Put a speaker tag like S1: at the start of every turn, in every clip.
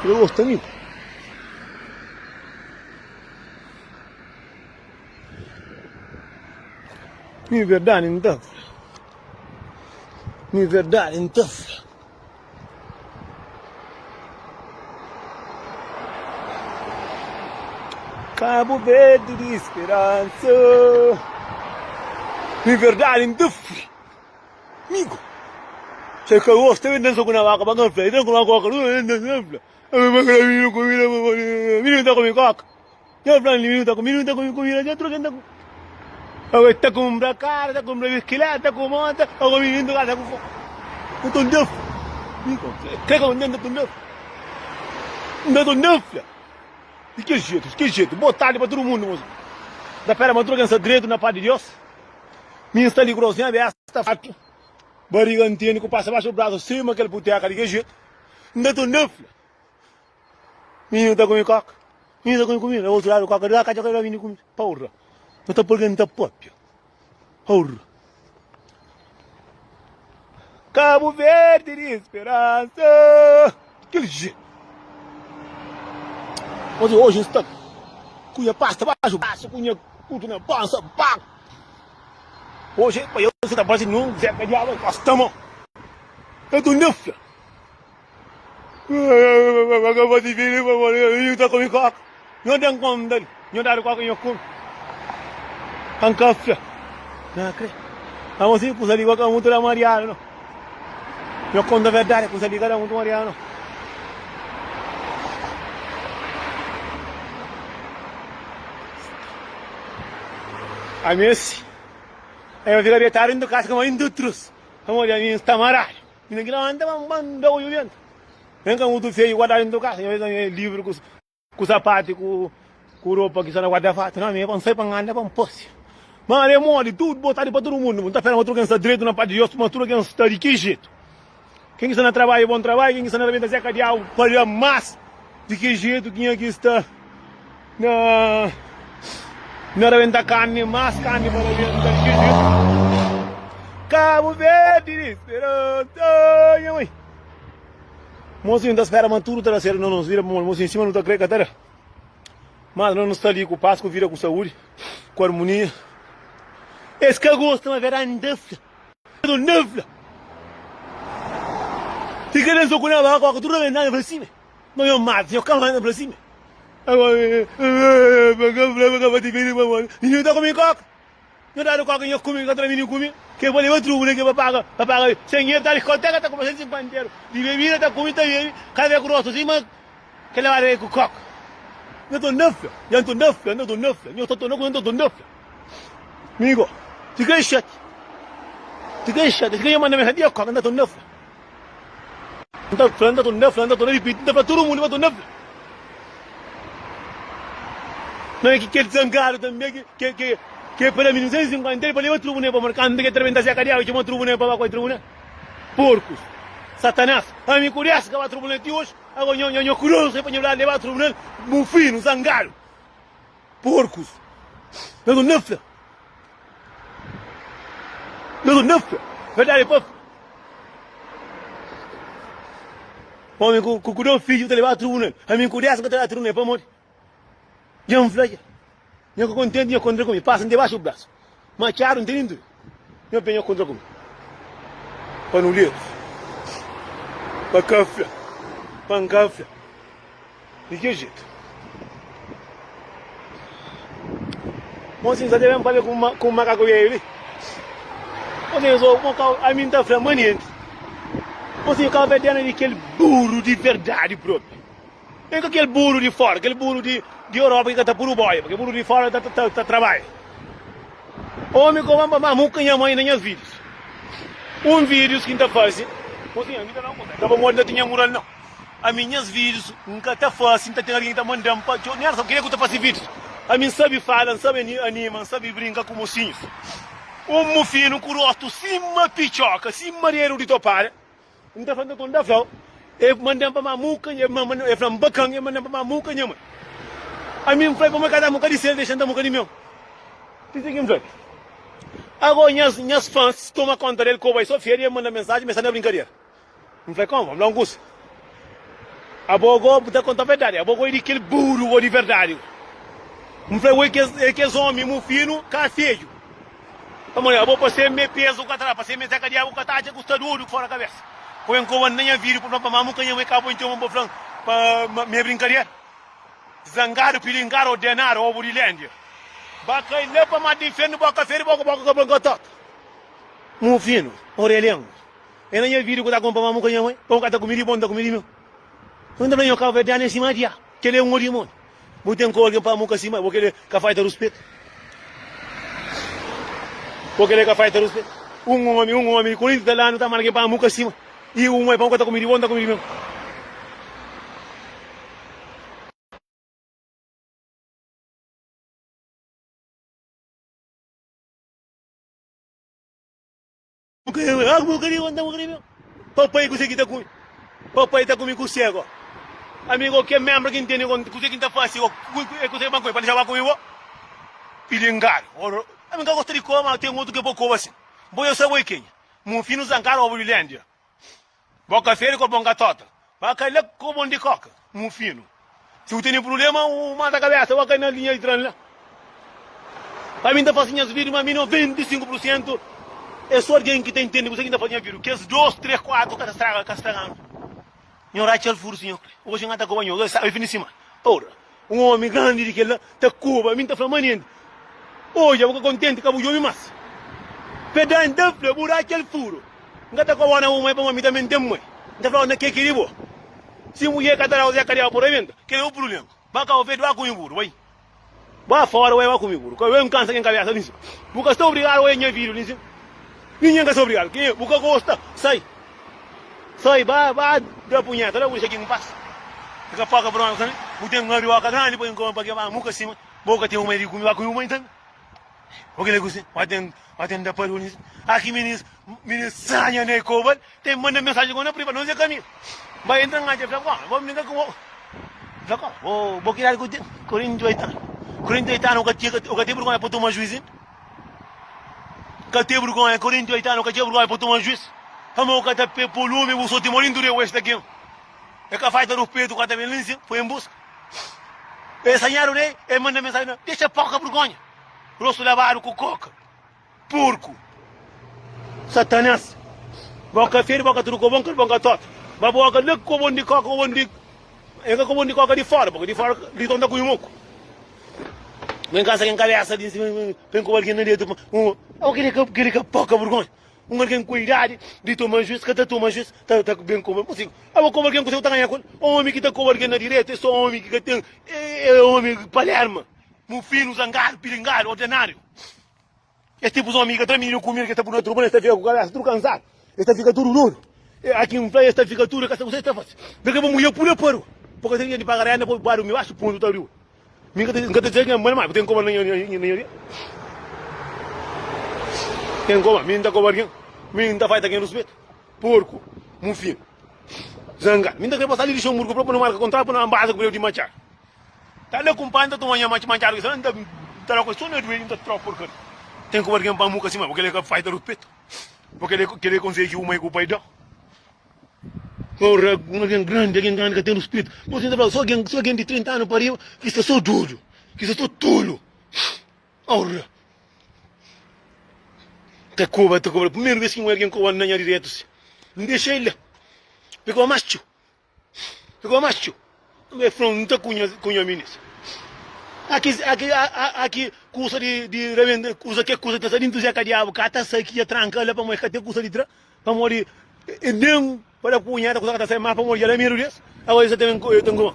S1: Eu gosta mi. Mi verdadi N ta fla. Mi verdadi N ta fla. Cabo Verde di speransa. Mi verdadi N ta fla. Migo. Se ka gosta ben dansa ku na vaca pa ka fla. E ku na coca, na fla. Mininu ta kume coca. Nha fla mininu ta kume, mininu ta kume kumida, nha troca ta kume. Awe ta kumpra kara, ta kumpra biskileta, ta kume mota, awe mininu ta kasa ku coca. Nton Deus, migo, kre ka nta Deus. Nta Deus fla. Di ki jetu, di ki jetu. Boa tardi pa tudu mundu, moço. Da pera ma tudu ken sta dretu na paz di Deus. Mi N sta li gross nha besta fatu Bariga ntende ku pasa baxu brasu sima kel puteka di kel jetu N ta torna fla Mininu ta kume koka Mininu ta kume kumida Na otu ladu koka da katxa ka da mininu kumida Porra No ta purke N ta papia Porra Kabu Verdi di speransa Di kel jetu Oji N sta ku nha pasta baxu brasu ku nha Putu na pansa pa Oje pa yo sa ta parse nun Zé ka diaba enkosta mo Eu tô na fla Nhu ta kume koka Nhu dan konta li Nhu dadu koka nhu kume Ka nka fla Na kre Amo si kusa li ka mutu da mariadu no Nhu konta verdadi kusa li ka da mutu mariadu no. Ami si Ami fika detadu intu kasa kuma intu trus Pamodi ami sta maradu Mi na ki lanta pa N da odju dentu Mi ka mutu feiu guardadu intu kasa Nhos ami é livri ku sapatu ku ku ropa ki sta na guarda-fatu Na ami pa N sai pa N anda pa N pasia Ma ale modi tudu botadu pa tudu mundu N ta fla ma tudu ken sta dretu na pas di Deus Ma tudu ken sta di ki jetu Ken ki sta na trabadju bon trabadju Ken ki sta na rabenta seka diabu pa da mas Di ki jetu kenha ki sta na na rabenta karni mas karni pa rabenta Di ki jetu Kabu Verdi di speransa Nha mai Mosinhu ta spera ma tudu ta da sertu na nos vida pamodi mosinhu sima nu ta kre ka ta da Mas no nu sta li ku pas ku vida ku saúdi ku armonia Es ka gosta ma verdadi N ta fla. Nefla. Ti ka den so ku na ba ko tudo na na cima. Não eu mato, eu calma na cima. Agora, não tá comigo coca. Não dá coca, eu comi, que menino comi. Que vou levar truco, que vou pagar, para pagar. Sem dinheiro tá discoteca, tá com 150 euros. De bebida tá comi, tá bebe. Cada vez grosso, assim, mas que levar com coca. Não tô nefla, eu tô nefla, não tô nefla, eu tô tô não tô nefla. Migo, ti ka xati. Ti ka xati, ti ka nha manda mensagem dia koka, nta torna fla. Nta fla, nta torna fla, nta torna ripiti, nta fla tudu mundu ma torna fla. Não é que kel zangadu também que que que que para mim 250 ele pa leba tribunal pa marcar anda que trabenta se cadeia chama tribunal pa ba com tribunal. Porcos. Satanás. Ami ku dessa que ba tribunal ti hoje. Agora nho nho nho curioso pa nho leba tribunal mufino zangadu. Porcos! Nhos nu fla! Nhos nu fla! Verdadi pa fla! Omi ku ku do fidju ta leba tribunal. Ami ku des ka ta leba tribunal pamodi? Dja N fla dja. Nha ka kontenti nha kontra ku mi. Pasa debaxu brasu. Ma txadu N tene tudu. Nha ben nha kontra ku mi. Pa nu letu. Pa ka fla. Pa N ka fla. Di ki jetu? Mosinhu sa ta ben pabia ku makaku veio li. Mosinhu so mo kau ami nta fla manenti. Mosinhu kau verdiana di kel buru di verdadi propi. Nem ka kel buru di fora, kel buru di di Europa ki ka ta puru boia, porque buru di fora ta ta ta trabalha. Omi ko ba ma muka nha mãe na nhas vídeos. Um vídeos ki nta fazi, mosinhu ami ta da un kusa, ka pa modi nta tinha mural não. Ami nhas vídeos N ka ta fase, N ta ten algen ki ta manda-m pa txeu Nelson, kenha ku ta fase vídeos? Ami N sabe fala, N sabe anima, N sabe brinka ku mosinhus Un mufinu ku rostu sima pitxoka, sima dedu di topada N ta fla, N ta konta fla-u E manda-m pa mamuka, e fla-m bakan, e manda-m pa mamuka nha mai Ami N fla-l pamodi ka ta muka di sel, dexa-m ta muka di meu Ti ki N fla-l Ago nhas fãs toma konta del, ko bai so feria, e manda mensaji, ma e sta na brinkadera. N fla, Komu? N fla un kusa. Abo go bu ta konta verdadi. Abo go é di kel buru go di verdadi go. N fla bo é kes é kes omi mufinu ka fedju. Pamodi abo pa ser me pezu ka ta da, pa ser me zeka diabu ka ta atxa ku sta dodu fora kabesa. Ku ben koba na nha vida pa fla pa mamu ka nha mai ka bo ntxoma pa fla pa ma é brinkadera. Zangadu pilingadu ordenadu obu di lendia. Ba kai la pa mar di infernu boka fedi boka boka ka bronka tota. Mufinu, orelengu. É na nha vida ku ta konpa mamu ka nha mai, pa un ka ta kumi di bo, N ta kumi di meu. N ta fla nho kauverdianu é sima diabu, kel é un o dimoniu. Bu ten ku algen pa muka sima bo kele ka faita ruspetu. Bo kele ka faita ruspetu. Un omi, un omi di 40 tal anu ta manda algen pa muka sima i un mai pa un ka ta kumi di bo, N ta kumi di meu. Papai kuse ki ta kume? Papai ta kume kuse go? Ami go ke membra ki ntende go kuse ki nta fasi go e kuse ki ba kume pa dexa ba kume bo? Pilingadu ami nka gosta di koba ma ten otu ke bo koba sin bo yo sa bo e kenha mufinu zankadu obu di lendia boka feri ko bonka tota ba kai la kobon di koka mufinu Si bu tene prublema, u mata kabesa, bu kai na linha di tren la. Pa mi, N ta fasi nhas vídiu, ma mi 95 pur sentu é so algen ki ta intende kuzê ki N ta fasi nha vídiu. Kes dos, três, kuatu ka ta straga, ka straga-nu. Nho ratxa el furu, sinhor. Oji N ka ta koba nho. Oji sabi fin di simana. Ora, un omi grandi di kel la ta koba mi, N ta fla, Manenti, odja, bu ka kontenti, ka bu djobi mas. Peda, N ta fla, bu ratxa el furu. N ka ta koba na bu mai, pamodi mi tanbe N ten mai. N ta fla, na ke ki di bo? Si mulher ka ta da Zé Kadiaba por rebenta, kel é o problema. Ba ka ofedu, ba kumi buru, bai. Ba fora, bai, ba kumi buru. Ka ben kansa ken kabesa li nsin. Bu ka sta obrigadu oia nha video li nsin. Ningen ka sta obrigadu. Ken bu ka gosta, sai. Sai, ba, ba da punheta la, bu dexa kin pas. Ka foka problema sabi. Bu ten arioka grandi pa in pa ke ba muka sima. Bo ka ten uma di kumi, ba kumi uma intan. O kile kusi, ba ten, ba ten da paru nis. Aki minis, minis sanha ne kobal, ten manda mensagem ko na priva, não se caminho. Ba entra ngancha, fla, bom, vou brincar com o. Fla, ko, bo, bo que idade que tem? 48 anos. 48 anos, o que tinha, o que tem vergonha para tomar juízo? Ka tem vergonha, 48 anos, o que tinha vergonha para tomar juízo? Pamo o que tá pe polume, o só tem morindo de oeste aqui. É ka faita respeito, o que tá bem foi em busca. E sanharu ne, e manda mensagem, na, dexa poca vergonha. Rosto lavado ku coca. Porco. Satanás. Boca fedi, boca tudo cobon, boca tota. Ba boca le cobon di coca, cobon di E ka cobon di coca di fora, porque di fora di tonta ku moco. Vem casa quem cabeça de cima, vem com alguém na dentro, um, oh, aquele que aquele que pouca vergonha. Un algen ku idadi di toma juis ka ta toma juis, ta ta ben koba. Mo si, abo koba algen ku seu ta ganha ku el? Omi ki ta koba algen na diretu é so omi ki ka ten, é omi palerma, mufinu, zangadu, piringadu, ordenariu. Es tipus omi ki ka tra mininu kumida ki es ta pui na trubuna, es ta fika ku kabesa tudu kansadu, es ta fika tudu dodu. Aki N fla es ta fika tudu, ka sabe kuzê es ta fase. Dja ke pa mulher pula pa rua, pa ka ten di paga renda pa ba durmi baxu pontu ta riu. Mi nka ta nka ta dizê ki nha mai, bu ten koba na nha na nha dia? Ten koba, mi nta koba algen, mi nta faita ken ruspetu. Porku, mufinu, zanga. Mi nta kre pasa li Luxemburgo propi pa no marka kontratu pa no ambaza ku breu di Machado. Ta la kumpanha nta toma nha machado ki sa nta nta da ku so na duedju nta troka porkaria. Ten koba algen pa muka sima bo, kila ka faita ruspetu. Bo kila kila konselhu ki bu mai ku bu pai dau. Ora, un algen grandi, algen grandi ka ten ruspetu. Bo ta fla, so algen, so algen di 30 anu pa riba ki sta so dodu, ki sta so tolu. Ora, ta koba, ta koba. Primeru bes ki un algen koba na nha diretu si, N dexa el la. Fika mas txeu, fika mas txeu. El fla, N ta ku nha, ku nha minis. Aki, aki, aki kusa di, di rabenta, kusa ke kusa ta sa dintu Zeka Diabu ka ta sai ki dja tranka la pamodi ka ten kusa di tra. Pamodi e nen pa da punheta kusa ka ta sai mas pamodi dja da medu des. Agora es ta ten ten kuma.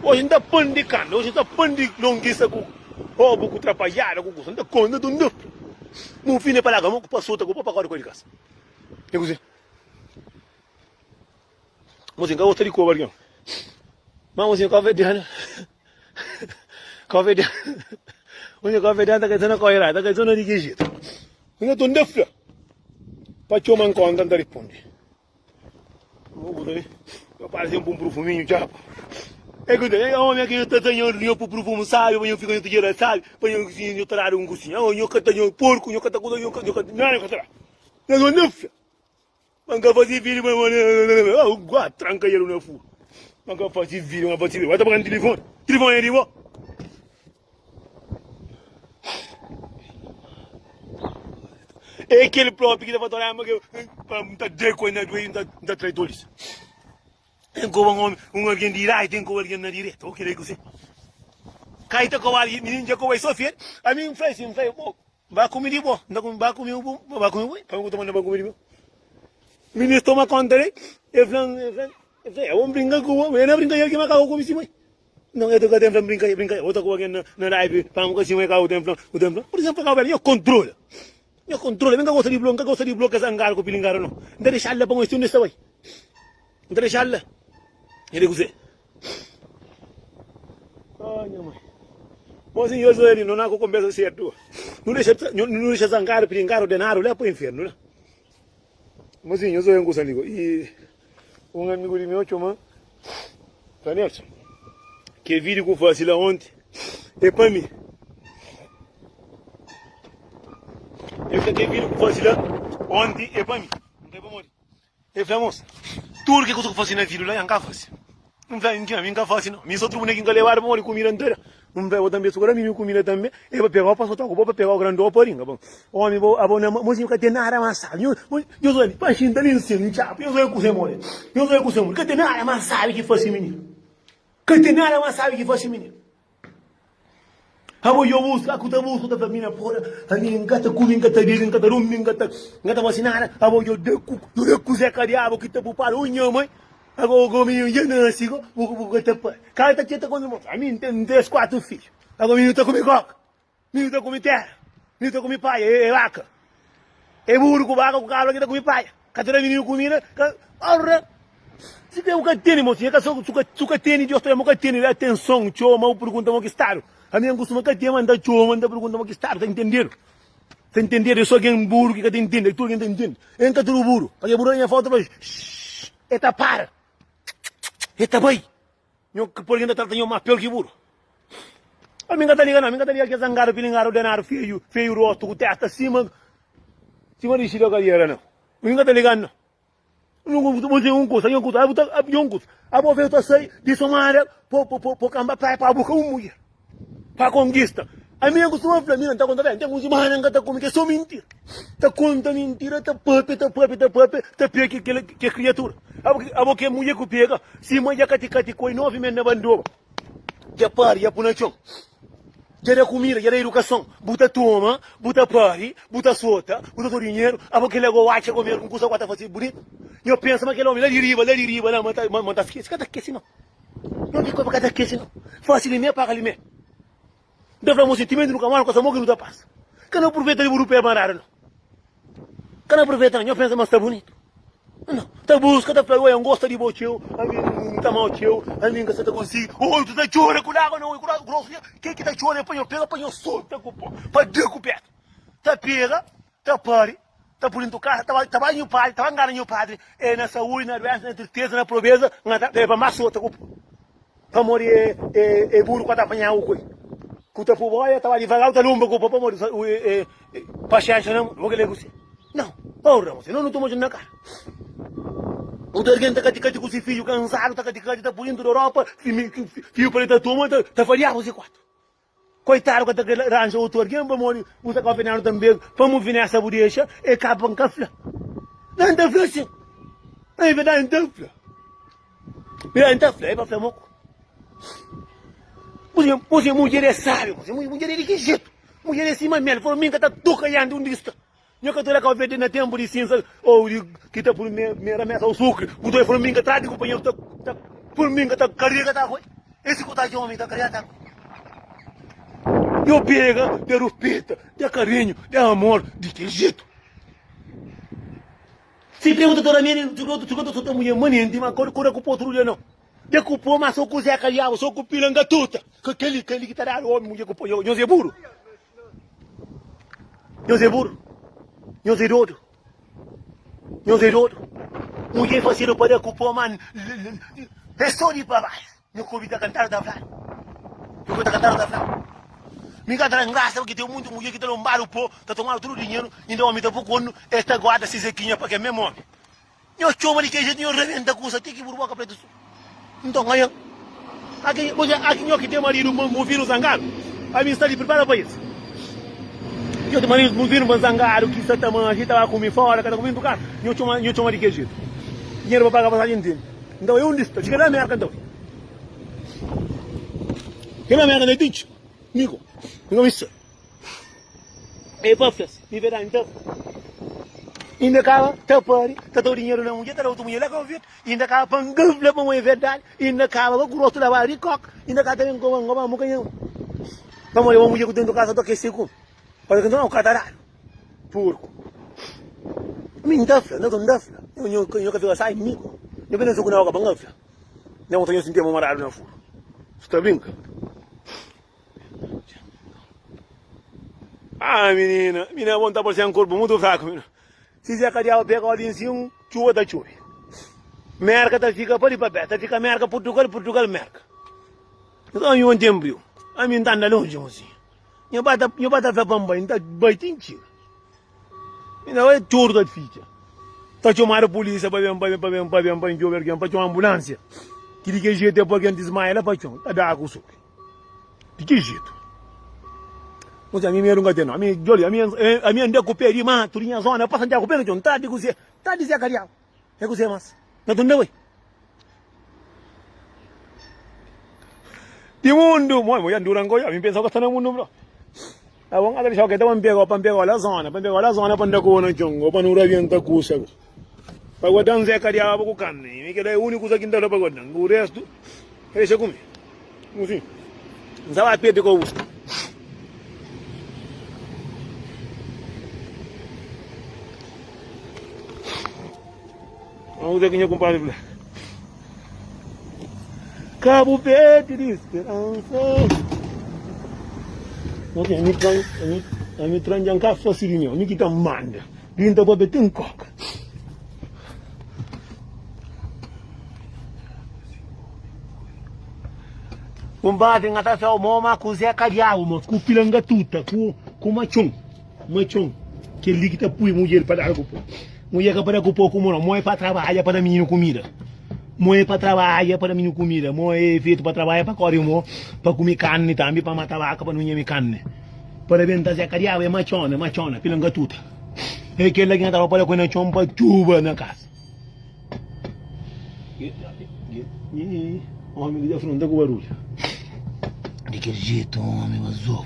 S1: Oji N ta pan di kanda, oji N ta pan di longisa ku obu ku trapalhada ku kusa. N ta konta, N ta nufla. Bu fini pa larga mon ku pa sota ku pa pa kori koi di kasa. E kuzê? Mozinho ka gosta di koba algen. Ma mozinho kabuverdianu kabuverdianu mozinho kabuverdianu ta kai so na koi-ra, ta kai so na di ki jetu. N ta nda fla pa txoma N konta N ta rispundi. Bo bu ta Yo parse un prufuminhu dja pa. É ku é omi é ki ta ta nho nho pu prufumu sabi pa nho fika nho ta jera sabi pa nho si nho ta dadu un kusinha. Oh nho ka ta nho porku nho ka ta kuza nho ka nho ka nada nho ka ta da. Nho nda fla. Ma N ka fase fidju ma ma ma ma tranka jeru na furu. Ma ka fasi video, ma fasi video. Ba ta pagan tilifoni. Tilifoni é di bo. É kel propi ki ta fala toda ma ke pa N ta dei ku el na duei, N ta trai tolis. Ten koba un omi, un algen di idadi ten koba algen na direta. O kila i kuse? Kai ta koba algen, mininu dja koba i so fiel. Ami N fla si, N fla, bo, ba kume di bo, N ta kume, ba kume bu, ba kume bu, pa mi ku ta manda ba kume di bo. Mininu toma konta del, el fla-m, el fla-m, el fla, abo N brinka ku bo, ma el na brinka el ki ma kaba kume si mai. Não, eu tô tentando brincar, brincar. Outra coisa na, na live, vamos que assim, eu tempo, o tempo. Por exemplo, cá, eu controla. Eu controla, nunca gosta de bloco, nunca gosta de bloco zangado com pilingaro não. Não deixar lá para um estudo nesse vai. Não deixar lá. Ele diz, Ai, minha mãe. Bom, senhor, ele não na conversa certo. Não deixa, não deixa zangado, pilingaro, denaro lá para o inferno, né? Mozinho, eu sou um amigo. E um amigo de meu chama Tá Nelson. Que vídeo que eu faço lá ontem é para mim. Eu que vídeo que eu faço lá ontem é para mim. Não tem para morrer. Ele falou, moça, tudo que eu faço na vídeo lá, eu não faço. Não fala, não tinha, nunca faço não. Mim só outro bonequinho que levaram para morrer comida inteira. Não vai também segura mim comida também. É para pegar o passo toco, para pegar o grande paringa, bom. Homem, bom, a bom, mozinho que tem nada mais sabe. Eu sou ali, para xinta ali em cima, tchau. Eu sou com você morrer. Eu sou com você morrer. Que tem nada mais sabe que faz menino. Que tem nada mais sabe que faz menino. Abo yo busca, aku ta busca, ta fla mina porra, ami nka ta kumi, nka ta bebe, nka ta durmi, nka ta nka ta fasi nada. Abo yo da ku, yo da ku Zé Kadiabo ki ta pupadu, oh nha mãe. Abo go mi dja nasi go, bu bu ka ta pa. Ka ta txeta kontra mo. Ami n ten 3, 4 fidju. Abo mi ta kumi koka, mi ta kumi terra, mi ta kumi paia, e vaka. E buru ku vaka ku kabra ki ta kumi paia. Ka ta da mininu kumida, ka ora. Si ke bu ka tene, mosinha, ka so su ka su ka tene, Dios ta da, mo ka tene atenson, txoma, bu pergunta mo ki stadu. Ami N kustuma ka tene, ma N ta txoma, N ta pergunta mo ki stadu, ta ntendedu. Ta ntendedu, é so algen buru ki ka ta ntende, tudu algen ta ntende. E N ka tudu buru, pabia buru da nha falta, fla, Shh, e ta para, e ta bai. Nho ki poi algen ta trata nho más pior ki buru. Ami N ka ta liga nau, ami N ka ta liga kes zangadu, pilingadu, danadu, feiu, feiu rostu, ku testa sima, sima di xida kadiera nau. Ami N ka ta liga nau. Bo ten un kusa, un kusa, abo ta, un kusa. Abo veio ta sai di Somalia po, po, po, po kamba praia pa buka un mulher. Pa conquista. A minha costuma fla, mina, ta conta bem, tem um semana que ta come que é só mentira. Ta conta mentira, ta papia, ta papia, ta papia, ta pia que que que criatura. Abo, abo que mulher que pega, se mãe já cati cati coi nove meses na bandoba. Já pari, já puna chão. Dja da kumida, dja da idukason. Bu ta toma, bu ta pari, bu ta sota, bu ta to dinheru, abo kel la go atxa governu un kusa ku ta fasi bunitu. Nho pensa ma kel omi la di riba, la di riba la ma ta ma ta skesi. Ka ta skesi no. Nho ki ka ta skesi no. Fasi li me, paga li me. N ta fla mo sentimentu nu ka mora, kosa mo ki nu ta pasa. Ka na apruveita di bu pé maradu no. Ka na apruveita no. Nho pensa ma sta bunitu. Não, ta buska, ta fla, oi, N gosta di bo txeu, ami N ta amau txeu, ami N ka sa ta konsigi. Oi, tu ta txora ku lágua na oi, ku lágua grosu. Ken ki ta txora é pa nho pega, pa nho solta ku pó, pa da ku pedra. Ta pega, ta pari, ta pui dentu kasa, ta ta bai nhu padri, ta bai ngana nhu padri, é na saúdi, na duensa, na tristeza, na pobreza, N ta leba más solta ku pó. Pamodi é, é, é buru ka ta panha agu ku el. Ku ta pu boia, ta bai divagar, ta lunba ku pó, pamodi é, é, paxénxa na bo kila é kuse. Não, porra, moça, não, não toma na cara. O alguém tá cati cati com seu filho cansado, tá cati cati, tá por dentro da Europa, filho para ele tá toma, tá, tá falhar você quatro. Coitado que tá arranja outro alguém para morrer, usa café na também, para mover nessa bodecha, e capa um café. Não tá fla assim. É verdade, não tá fla. Não tá fla, é para fla moco. Você, você mulher é sábio, você mulher é de que jeito? Mulher é cima mel, por mim que tá toca e anda onde está. Nho ka ta da Kau Verdi na tenpu di sinsa ou di ki ta purmera mesa ou sukri. Bu ta furminga tras di kunpanheru ta ta furminga ta kariga ta koi. Esi ku ta dja omi ta kariga ta koi. Nho pega da rupeta, da karinhu, da amor di kel jetu. Si pergunta toda mene, si pergunta sota mulher manenti, ma kora ku po otru dia nau. Da ku po ma so ku zeka diabu, so ku pila ngatuta. Ka keli keli ki ta dadu omi mulher ku po. Nhos é buru. Nhos é buru. Nhos é dodu. Nhos é dodu. Mudjer fasedu pa da ku pó, ma é só di pa baxu. Nho ka obi ta kantadu ta fladu. Nho ka obi ta kantadu ta fladu. Mi ka ta da grasa purki ten muntu mudjer ki ta lonbadu pó, ta tomadu tudu dinheru, inda omi ta pô kornu, es ta guarda si zekinha pa kel mesmu omi. Nhos txoma di kel jetu, nhos rebenta kusa ti ki burboka pretu su. Nton, ayan, aki, bo dja, aki nho ki ten maridu mufinu zangadu, ami N sta li pripara pa es. Nho ten maridu mufinu ma zangadu ki sta ta manxe, ta ba kume fora, ka ta kume ntu kasa, nho txoma, nho txoma di kel jetu. Dinheru pa paga pasajen N tene. Nton, é undi sta? Fika na Merka, nton. Fika na Merka, nton, é tintxi. Niko, nho mi sta. E pa fla-s, Di verdadi, N ta fla, inda kaba ta pari, ta ta dinheru na mudjer, ta da otu mudjer la konvite, inda kaba pa N ka fla pa mo é verdadi, inda kaba pa ku rostu labadu di koka, inda kaba ta ben koma N koma muka nha pamodi uma mudjer ku dentu kasa ta kese ku pa ki nau ka ta dadu porku. Mi N ta fla, N ta fla, nho ka fika sai mi ko, nho pensa ku nau ka pa N ka fla, nho ta nho sinti mo maradu na furu, sta brinka. Ah minina, minina bom ta parecer um corpo muito fraco, minina. Se Zé Cadiaba pega óleo em cima, chuva ta chove. Merca ta fica pa di pa pé, ta fica Merca, Portugal, Portugal, Merca. Então, eu ontem abriu. A mim tá anda longe, mocinho. Meu pai tá, meu pai tá fla pa mbai, tá bai tem tira. Minha vai tchoro da ficha. Tá chamar a polícia para bem, para bem, para bem, para bem, para bem, para chamar ambulância. Que de que jeito é para quem desmaia lá para chão, tá dar com o soco. Di ki jetu? Nhu ami medu nka ten nau. Ami, djoli, ami, ami anda ku pé di matu di nha zona pa Santiagu pé na txon. Nta di kuzê? Nta di Zé Kadiau. É kuzê mas? Na tunda bai. Di mundu, moi, moi andura nko, ami pensa ka sta na mundu bro. Abon ata dixau ke ta pa npega, pa npega la zona, pa npega la zona pa nda ku bo na txon, o pa nu rabienta kusa. Pa guardan Zé Kadiaba ku karni. Mi kela é úniku kuza ki N ta fla pa guardan. U restu, ka dexa kume. Enfim, N sa ba perde ka buska. Vamos ver ki nha kumpadri fla. Ka bu perde di speransa. Ok, ami tran, ami, ami tran dja N ka fasi di meu. Mi ki ta manda. Binta papia ten koka. Kumpadri nga ta flau mo ma ku Zé Kadiabu mo ku pilangatuta ku ku matxon matxon kel li ki ta pui mudjer pa dadu ku po mudjer ka pa da ku po ku mo no mo é pa trabadja pa da mininu kumida mo é pa trabadja pa da mininu kumida mo é fetu pa trabadja pa kori mo pa kumi karni tambi pa mata vaka pa no nhemi karni pa rebenta Zé Kadiabu é matxona matxona pilangatuta. É kel-la ki N tava pala ku na txon pa txuba na kasa. Omi ki dja fronta ku barulhu. Di kel jetu, omi bazofu.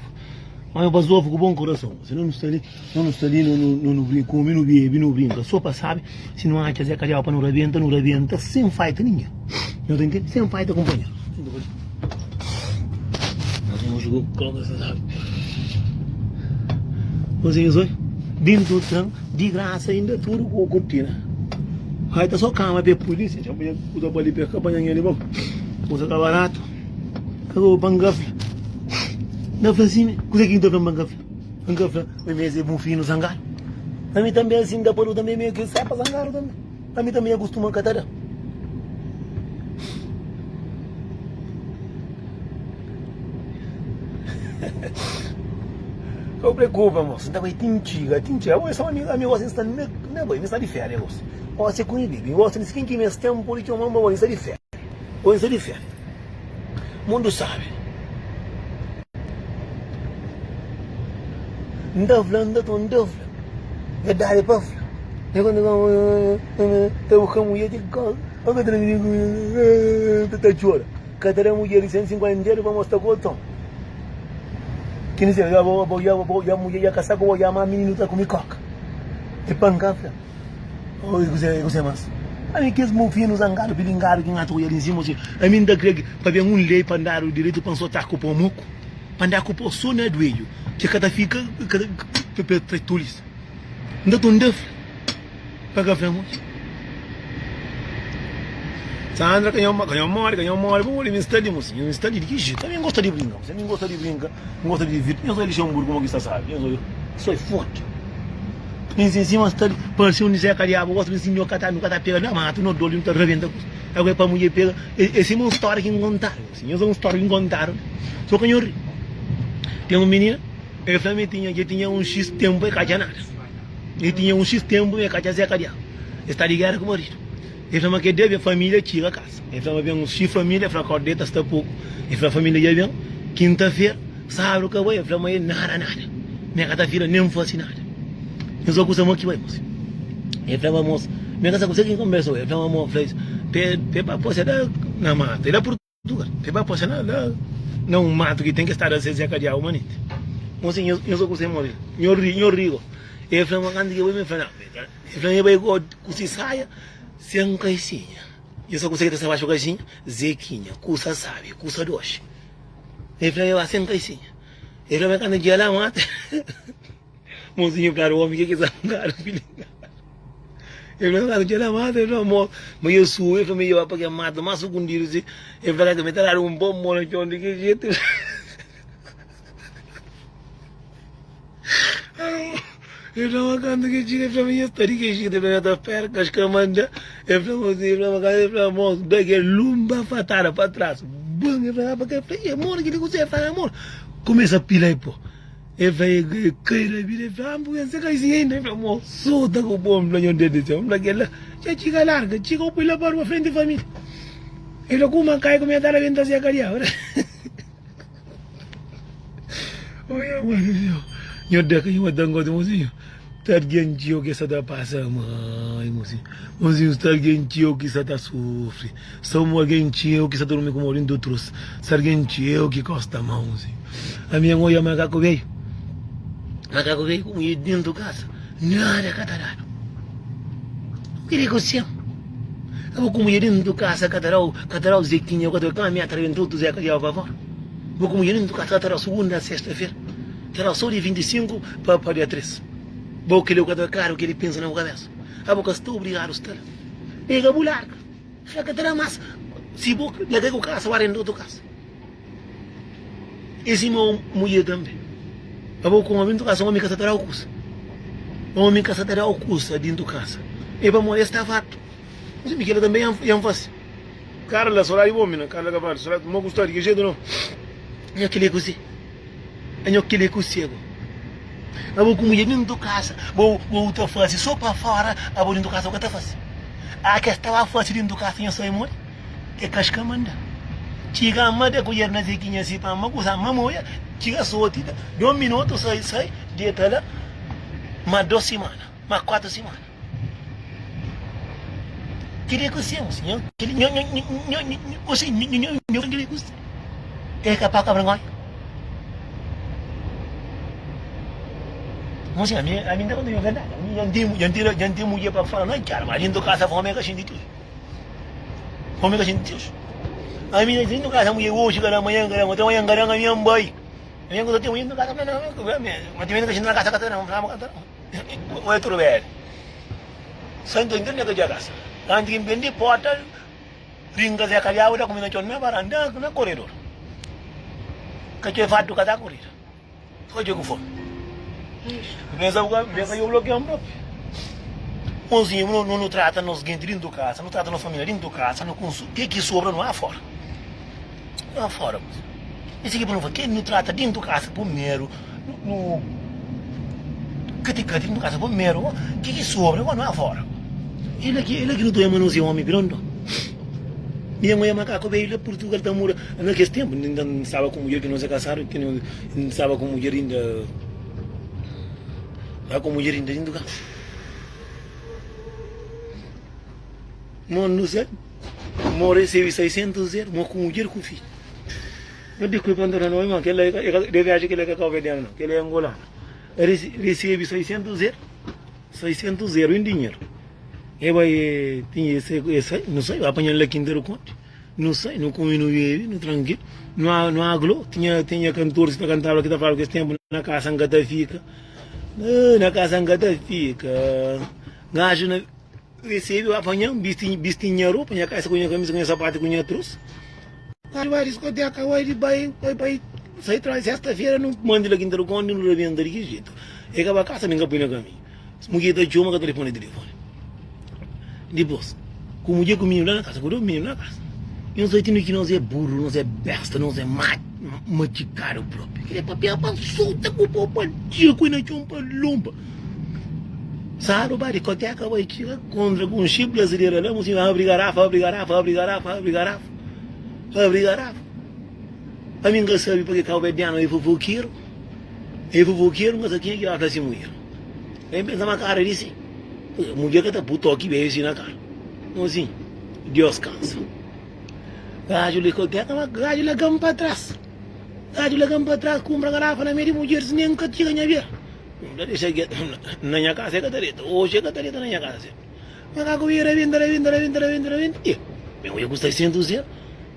S1: Omi bazofu ku bon kurason. Si no nu sta li, no nu sta li, no no no brinka, kume, no bebe, no brinka. So pa sabi, si no atxa Zé Kadiau pa no rabenta, no rabenta sen faita ningen. Nho ta intende? Sen faita kunpanheru. Dentro tran di graça ainda tudo com cortina. Aí tá só cama pe polícia, já mulher usa para ali pe capanha ali bom. Usa tá barato. Agora bangafla. Na fla assim, coisa que então bangafla. Bangafla, mas é bom fino zangado. A mim também assim dá para também meio que sai para zangado também. A mim também acostuma catar. Ka bu preokupa moço, nta bai tin txiga, tin txiga. Abo é só amigo, amigo gosi nsta na, na bai, mi sta di féria gosi. Gosi é ku mi bibi, gosi nsi ken ki mes ten pode txoman pa bai, nsta di féria. Gosi nsta di féria. Mundu sabi. Nta fla, nta to, nta fla. Verdadi é pa fla. Ta buska mulher di ta txora. Ka ta da mudjer di 150 dedu pa mostra kolton. Ki ni se, bo, bo, ya, bo, ya mudjer ya kasa ku bo, ya ma mininu ta kumi koka. E pa nka fla. Oi, kuse, kuse mas. Ami kes mufinu zangadu, pilingadu ki ngata oja li nsima, osi, ami nta kre ki pa ben un lei pa ndadu direitu pa nso ta ku po moku, pa nda ku po so na duedju, ki ka ta fika, ka ta, pa trai tulis. Nta tunda fla. Pa ka fla mosi. Sandra, ka nho, ka nho mori, ka nho mori, bo mori, mi sta li mosi, mi sta li di ki jetu? Ami ngosta di brinka, mosi, ami ngosta di brinka, ngosta di divirti. Nhos oi Luxemburgo kuma ki sta sabi, nhos oi, soi forti. Mi nsin sima sta li, parsi un Zé Kadiabu, gosta mi nsin nho ka ta, nu ka ta pega na matu, no doli, nu ta rabenta kusa. Agora pa mudjer pega, é, é sima un stória ki N kontadu, mosi, nhos oi un stória ki N kontadu, so ka nho ri. Ten un minina, el fla mi tinha, dja tinha un xis tenpu e ka atxa nada. El tinha un xis tenpu e ka atxa Zé Kadiabu. El sta di géra ku maridu. El fla ma kel dia ben família txiga kasa. El fla ma ben si família, el fla kau deta sta poku. El fla família dja ben kinta-fera, sábadu ka bai. El fla ma el nada nada, mi ka ta fila nen fase nada. Nhos ka kusa mo ki bai mos. El fla ma mos, mi ka sa kuse ki N konbersa ku el. El fla ma mo fla pe pe pa pose la na mata. El la Portugal, pe pa pose la la na un matu ki ten ki sta da se Zeka Diabu manenti. Mos nhos ka kusa mo nho ri nho ri go. El fla ma kantu ki bai mi fla na. El fla mi bai ku si saia sen kaixinha. Nhos ka kusa ki ta sta baxu kaixinha? Zekinha, kusa sabi, kusa doxi. El fla mi bai sen kaixinha. El fla mi kantu dja la mata. Mozinho fladu omi ke ki zangadu filhinha. El fla kantu dja la mata, el fla mo, ma el subi, el fla mi bai pa kel matu mas sukundidu si. El fla ka mi ta dadu un bon mo na txon di ki jetu. El fla ma kantu ki txiga, el fla ma nha sta di ki jetu, el fla nha ta fera kas ka manda. El fla ma el fla ma kantu el fla mo da kel lumba fatada pa tras. Bum, el fla pa ke, el fla e amor kili kuzê, el fla amor. Kumesa pila e po. El fla, el kai na vida, el fla, ah, bu pensa ka si ainda? El fla, mo, sota ku bo, N fla, nho Deus di séu, N fla, kel-la dja txiga larga, txiga bu poi la pa rua frenti família. El fla, kuma kai ku mi ta rabenta se kadiau. Oi, amor di séu, nho da ka nho ta ngosi, mosinhu, sta algen txeu ki sa ta pasa mal, mosinhu, mosinhu, sta algen txeu ki sa ta sufri, sta un algen txeu ki sa ta durmi ku mau dintu trus, sta algen txeu ki kosta mau, mosinhu. Ami N odja makaku beiu, makaku beiu ku mulher dentu kasa, nada ka ta dadu. N kre ku sen. Abo ku mulher dentu kasa ka ta dau, ka ta dau zekinha, ka ta dau kami atra dentu otu zeka diaba pa fora. Bo ku mulher dentu kasa ka ta dau sugunda a sexta fera, ta dau so di 25 pa pa dia 3. Bo kile ka ta klaru kile pensa na bu kabesa. Abo ka sta obrigadu sta la. Pega bu larga. Fla ka ta da mas. Si bo larga ku kasa, bu arenda otu kasa. E sima un mudjer tanbe. Abo ku omi dintu kasa, omi ka sa ta dau kusa. Omi ka sa ta dau kusa dintu kasa. E pamodi es sta fartu. N sibi kila tanbe ya N fasi. Kara la sodadi bo mina, kara la ka fartu sodadi. Mo ku sta di ki jetu no. Nha kila e kuse? Nha kila e kuse go? Abo ku mudjer dintu kasa, bo bo ta fasi so pa fora, abo dintu kasa bo ka ta fasi. A kes ta ba fasi dintu kasa nha sai modi? E kaska manda txiga ma da kudjer na zekinha si pa ma kusa ma moia txiga soti da dos minotu sai sai deta la ma dos simana ma kuatru simana kili ku sim sinhor kili nho nho nho nho nho nho nho nho kili ku e ka pa ka vergonha Mosi ami ami nta konta nho verdadi ami dja nten dja nten dja nten mudjer pa fala na cara ma dentro kasa fome ka xinti tudu. Homem ka xinti Deus. Ami na dentro casa mulher hoje cada manhã cada manhã manhã cada manhã minha mãe. Minha coisa tem mulher casa não mas também não na casa casa não não não é tudo bem. Santo entende que já casa. Antes que vende porta ringa se calhava da comida na varanda na corredor. Que tinha fato cada corrida. Odja ku fome. Mesa mesa yo blokean propi. Mozinho, no, no, no trata nos gente dentro de casa, no trata nos família dentro de casa, no consu, que que sobra não há fora. Não há fora. Esse aqui para não falar, quem não trata dentro de casa primeiro, no, no cati cati dentro de casa primeiro, que que sobra não há fora. Ele aqui, ele aqui não tem manuseio homem pirondo. Minha mãe é macaco veio lá Portugal tá mura. Naquele tempo ainda não estava com mulher que não se casaram, que não estava com mulher ainda. Estava com mulher ainda dentro do carro. Mano do céu, mo recebe 600 euros, mo com mulher com filho. Eu digo que quando não, irmão, que ele deve achar que ele é cabo-verdiano, não, que ele é angolano. Recebe 600 euros, 600 euros em dinheiro. E bai tinha esse, esse, não sei, apanhar lá quinta do conte. Nu sai, nu kume, nu bebe, nu trankilu, nu a nu aglo, tinha tinha kantores ki ta kantaba ki ta flaba kes tenpu na kasa N ka ta fika, na kasa N ka ta fika. Gaju na resebe apanha-m, bisti bisti nha ropa, nha kaisa ku nha kamisa ku nha sapatu ku nha trus. Gaju bai diskoteka, bai di bai bai bai sai tras sesta-fera nu manda la kinta di konta nu rabenta di ki jetu. E kaba kasa mi N ka pui na kaminhu. Mudjer ta txoma ka ta responde telefoni. Dipôs, ku mudjer ku mininu la na kasa, ku dos mininu na kasa. Nhos sai tinu ki nos é burru, nos é besta, nos é matxikadu propi. Kre papia pa nsulta ku po pa dia ku na txon pa lonba. Sadu ba dikoteka bai txiga kontra ku un xip brasilera la, mosinhu abri garafa, abri garafa, abri garafa, abri garafa, abri garafa. Ami N ka sabe pake kauberdianu é fofokeru, é fofokeru, N ka sabe kenha ki ba fla si mudjer. Ami N pensa ma kara di si, mudjer ka ta pui toki bebe si na kara. Mosinhu, Dios kansa. Gaju dikoteka ma gaju laga-m pa tras, gaju laga-m pa tras, kunpra garafa na mei di mudjeris, nen N ka txiga nha bera. N ta dexa ki na nha kasa e ka ta deta. Oji e ka ta deta na nha kasa se. Makaku bira rabenta, rabenta, rabenta, rabenta, rabenta. Ih, mi oja ku 600 zero.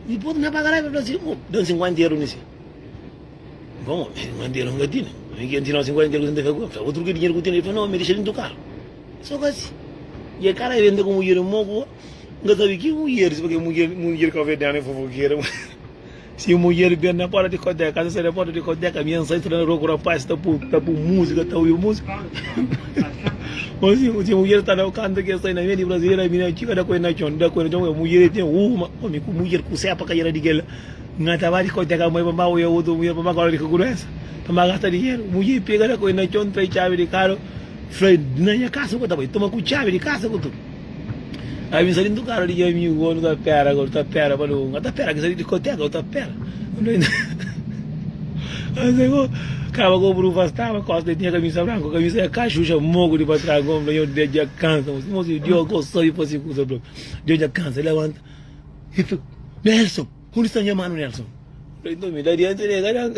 S1: Dipôs na paga raiba, fla si, oh, dan 50 euro nisi. Bom, 50 euro nka tene. Mi ki ntina 50 euro ku ta fika ku el. Fla, outro ki dinheiro ku tene. Ele fla, não, mi dexa dentro do carro. Só que assim. E a cara vende com mulher moco. Nka sabe ki mulher, porque mulher, mulher cabo-verdiana é fofoqueira. Si mudjer ben na porta di kodeka, ta sai na porta di kodeka, mi N sai sta na rua ku rapaz ta pu ta pu múzika, ta obi múzika. Mas si si mudjer sta na kantu ki el sai na meiu di brasilera, mi na txiga da ku el na txon, da ku el na txon, mudjer el ten uma omi ku mudjer ku sepa ka era di kel-la. N ka ta ba di kodeka mai pa N ba oia otu mudjer pa N ba kora di ka ku duensa, pa N ba gasta dinheru. Mudjer pega da ku el na txon, trai txabi di karu, fla, na nha kasa bu ka ta bai, toma ku txabi di kasa ku tudu. Ami sta dentu karu di nha amigu, nu ta pera, nu ta pera pa nu, nu ta pera ki sta di diskoteka, nu ta pera. Kaba ku brufa staba kosta, tinha kamisa branku, kamisa ya kaxuxa moku di pa tras, gomi fla, nho Deus dja kansa, mosi, Deus gosta di fasi kusa propi, Deus dja kansa, levanta, i fla, Nelson, undi sta nha manu Nelson? Fla, nton mi da dianti, nega da,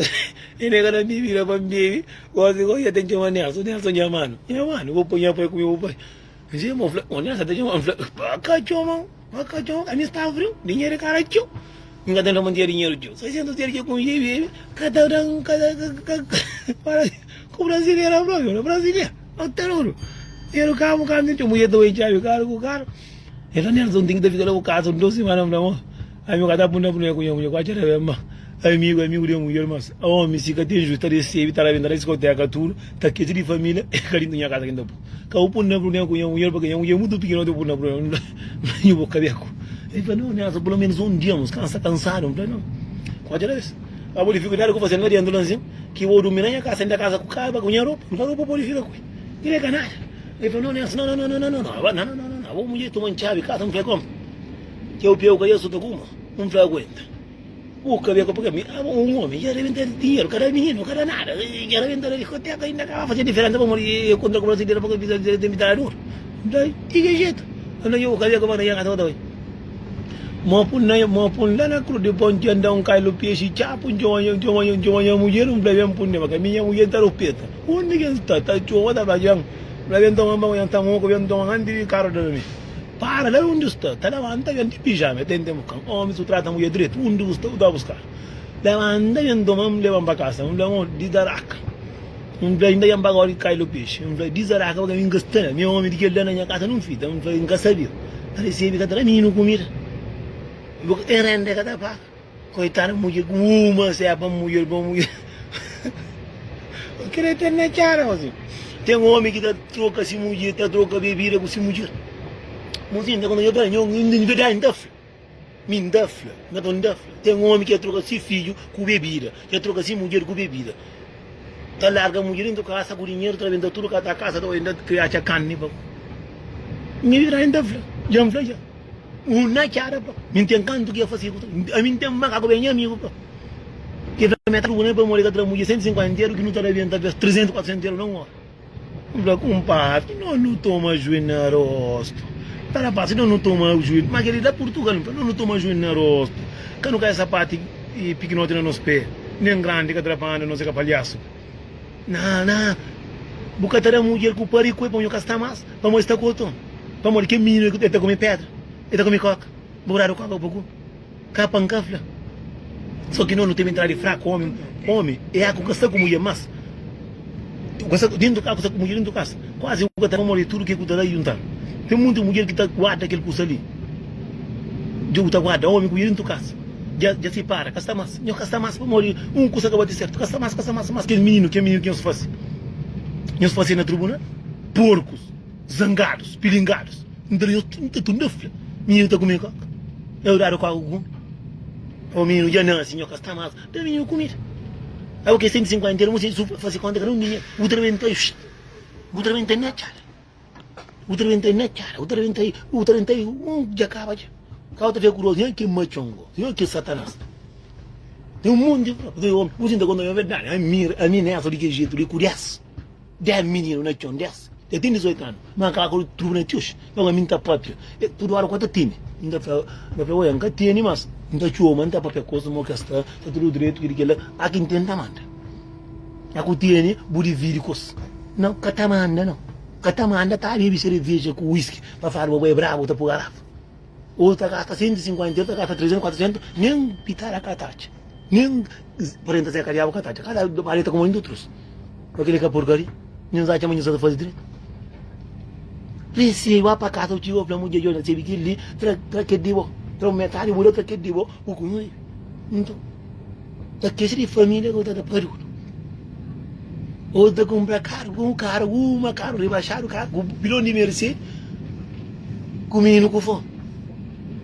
S1: nega da bibida pa N bebe, gosi gosi ya ten txoma Nelson, Nelson nha manu, nha manu, bo poi nha pai ku mi, bo pai. Nse irmon fla, Ô Nelson, ta txoma-m? N fla, Pa ka txoma-m, pa ka txoma-m, ami sta friu, dinheru é kara txeu, N ka tenta mantinha dinheru txeu, 600 dinheru dja konxe bebe, ka ta da-m, ka ta, ka, ka, para ku brasilera propi, fla, brasilera, ô tarudu, dinheru kabu kantu txeu, mudjer ta bai txabi karu ku karu, el fla, Nelson, ten ki ta fika la ku kasa un dos simana, N fla, mo, ami ka ta punda punda ku nha mudjer, ku atxa ta ben, ma amigu, amigu di mudjer, mas omi si ka ten jus ta resebe, ta rabenta na diskoteka tudu, ta keci di familia, e ka dintu nha kasa ki N ta pui. Ka bu pun na problema ku nha mulher, porque nha mulher é mutu pikinoti bu pun na problema, nhu bo kabeku. El fla, não, Nelson, pelo menos um dia, mos cansa cansado. N fla, não, qualquer vez. Abo dificuldade ku faze la dentro lá assim, ki bo durmi na nha casa, inda casa ku kaba ku nha roupa, N fla, roupa pode fica ku el, é ka nada. El fla, não, Nelson, não, não, não, não, não, não, não, não, não, não, abo mulher toma chave casa, N fla, como? Teu peu ka ya suta kuma? N fla, aguenta. Bu kabeka paka mi abo un omi dja rebenta di dinheru ka da mininu ka da nada dja rebenta na diskoteka inda ka ba faze diferensa pamodi e kontra ku brasileru paka pisa di mitadi di oru nta di ki jetu nta bu kabeka pa na nha kasa ba ta bai mo pun na mo pun la na krus di pon dja nda un kailu pexi txapu ntxoma nha ntxoma nha ntxoma nha mudjer un fla ben pun ne paka mi nha mudjer ta ruspeta undi ki nsta ta txoma ta fla djan fla ben toma banhu nha nta moku ben toma anti di karu da mi. Para la undi bu sta, ta labanta ben di pijama, e ten tempu kan omi su trata mudjer dretu, undi bu sta bu ta buskal. Labanta ben toma-m leba-m pa kasa, N fla mo dizaraka, N fla inda dja-m paga ora ki kai lo pexi, N fla dizaraka pabia mi N ka sta la, mi omi di kel la na nha kasa nun fita, N fla N ka sabia, ta resebe ka ta da mininu kumida, bo ka ten renda e ka ta paga, koitada mudjer ku uma sepa mudjer pa mudjer, kre ten na txada, ten omi ki ta troka si mudjer, ta troka bebida ku si mudjer. Mozinho, nta konta nho fla, nho, n verdadi n ta fla, mi n ta fla, nha ta n ta fla, ten omi ki ta troka si fidju ku bebida, ki ta troka si mudjer ku bebida, ta larga mudjer dentu kasa ku dinheru, ta rabenta tudu ka ta kasa, ta bai ta kria atxa karni pa mi verdadi n ta fla, dja n fla dja, un na txada pa mi n ten kantu ki ya fasi ku ami n ten makaku ben nha amigu pa ki fla mi ta trubunal pamodi ka tra mudjer 150 eru ki nu ta rabenta bes 300 400 eru na un ora. N fla, Kunpadri, no nu toma juí na rostu. Ta rapaz, no nu toma juí, ma kel-li la Purtugal, N fla, no nu toma juí na rostu. Ka nu kai sapati pikinoti na nos pé, nen grandi ka trapanda nos é ka palhasu. Na, na, bu ka ta da mudjer ku pari ku el pa nho ka sta mas, pamodi sta ku otu. Pamodi kel mininu el ta kume pedra, el ta kume koka, bu dadu koka bu pa kume. Ka pa N ka fla. Só ki no nu ten mentalidadi fraku, omi, omi é aku ka sta ku mudjer mas ku sta dentu ka ku sta ku mudjer dentu kasa kuazi ku ka ta pamodi tudu ke ku ta da junta. Ten munti mudjer ki ta guarda kel kusa li, dja bu ta guarda omi ku mudjer dentu kasa dja dja sipara ka sta mas, nho ka sta mas pamodi un kusa ka bati sertu ka sta mas ka sta mas mas kel mininu kel mininu ki nhos fasi nhos fasi na tribunal porkus zangadus pilingadus nta nhos nta tunda fla mininu ta kume koka eu dadu koka ku kume. Ô mininu dja nase, nho ka sta más da mininu kumida. Abo ke 150 eru, mosinhu su fase konta ka da un dinheru. Bu ta rebenta, bu ta rebenta na txada. Bu ta rebenta-i na txada, bu ta rebenta-i, bu ta rebenta-i un dja kaba dja. Kaba ta fika ku dor, senhor ki matxongo, senhor ki satanás. Ten un monti di omi, bu sinta konta mi verdadi, ami, ami Nelson di kel jetu li ku 10, 10 mininu na txon, 10, el ten 18 anu, ma kaba ku trubu na txuxi, nton ami nta papia, e tudu ora ku ta tene, nta fla, nta fla, oia, nka tene mas, nta txoma, nta papia kusa mo ke sta, sta tudu dretu, kili kila, a ki nten ta manda, a ku tene bu dividi kos, nau, ka ta manda nau. Ka ta manda ta bebi sereveja ku whisky pa fladu ma bo é brabu ta pui garafa. Otu ta gasta 150, otu ta gasta 300, 400, nen pitada ka ta atxa. Nen parenta Zé Kadiabu ka ta atxa. Kada paleta kuma inda utrus. Pa kila ka porkaria. Nhos atxa ma nhos sa ta fazi dretu. Risibi ba pa kasa u txiga u fla mudjer djo risibi kel li tra tra kel di bo. Tra un metadi bu da tra kel di bo bu kume. Nton ta kexa di familia ku ta da paridu. Otu ta kunpra karu ku un karu uma karu ribaxadu karu ku bilon di merse ku mininu ku fomi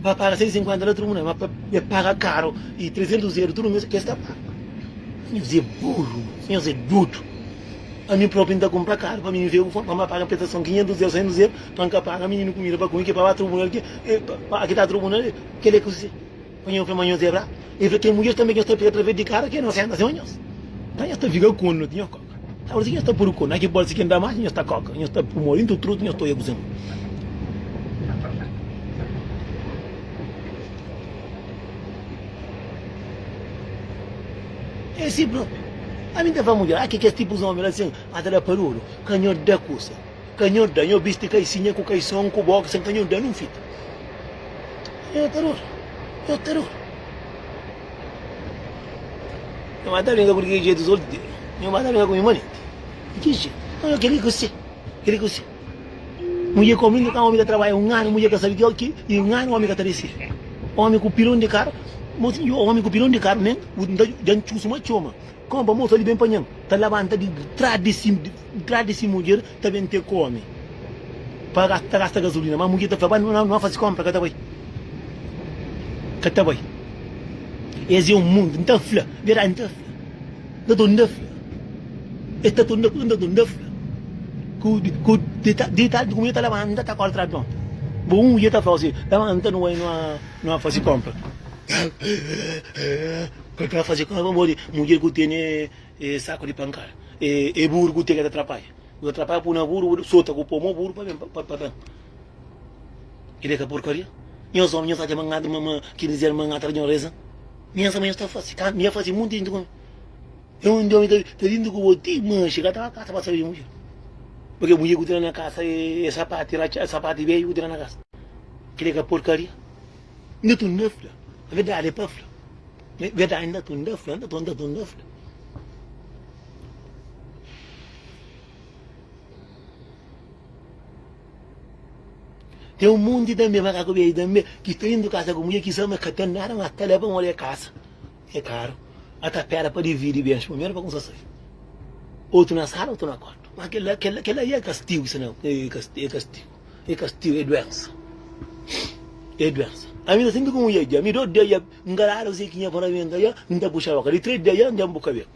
S1: pa paga 150 la tribunal ma pa e paga karu i 300 euro tudu mes kes ta paga nhos é burru nhos é dudu ami propi nta kunpra karu pa mininu fika ku fomi pa ma paga prestason 500 euro 600 euro pa nka paga mininu kumida pa kume ke pa ba tribunal ke pa ki ta tribunal kele ku se. Pa nho fla ma nhos é brabu. El fla, Ten mudjer tanbe ki nhos ta pega através di kara ki é nosenta sima nhos. Nta nhos ta fika ku nu ti nhos koka. Ta parse ki nhos ta puru ku na ki bolsa ki N da mas nhos ta koka, nhos ta pumori ntu trutu nhos ta oia ku se mon. É si propi. Ami N ta fla mudjer, ah ki kes tipus omi la sin, ma ta da paruru. Ka nho da kusa. Ka nho da, nho bisti kaisinha ku kaison ku boxer, ka nho da nun fita. Nho ta dura, nho ta dura. Nho ba ta brinka ku di ki jetu solteru, nho ba ta brinka ku mi manenti. Di ki jetu? Nho keli ku si, keli ku si. Mudjer ku omi, nunka omi ta trabadja un anu, mudjer ka sabi ki ki, i un anu omi ka ta resebe. Omi ku pilon di karu, omi ku pilon di karu nen, dja N txusu ma txoma. Konpa mosa li ben pa nhan ta labanta di tras di si tras di si mudjer ta ben te kome pa ta gasta gasolina ma mudjer ta fla ba no no fasi konpra ka ta bai ka ta bai es é un mundu nta fla verdadi nta fla nta torna fla es ta torna nta torna fla ku ku di tardi ku mudjer ta labanta ta kore tras di omi bo un mudjer ta fla osi labanta no bai no fasi konpra. Ka ta faze kama pamodi mudjer ku tene e saku di pankada e e buru ku tene ka ta trapadja bu ta trapadja pui na buru bu sota ku po mo buru pa ben pa ben kila ka porkaria nhos omi nhos atxa ma nha ma ma ki dizer ma nha ta nhos reza mi sama nhos ta fase ka mi fase munti jinti ku mi e un di omi ta ta dintu ku bo ti manxi ka ta kasa pa sabi di mudjer porque mudjer ku tene na kasa e e sapati ratxa sapati beju ku tene na kasa kila ka porkaria. Nda tunda fla, verdadi é pa fla. Verdadi nda tunda fla, nda tunda tunda fla. Tem um monte também, macaco bem também, que está indo casa com mulher que sabe, mas que tem nada, mas está lá para morrer casa. É caro. Até pera para dividir bens primeiro para começar a sair. Outro na sala, outro na quarto. Mas aquele, aquele, aquele aí é castigo, isso não. É castigo, é castigo. É castigo, é doença. É doença. Ami ta sinti ku mulher dja. Mi do dia dja ngaradu si ki nha paramenta dja, N ta puxa boka. Di 3 dia dja, N dja N buka beku.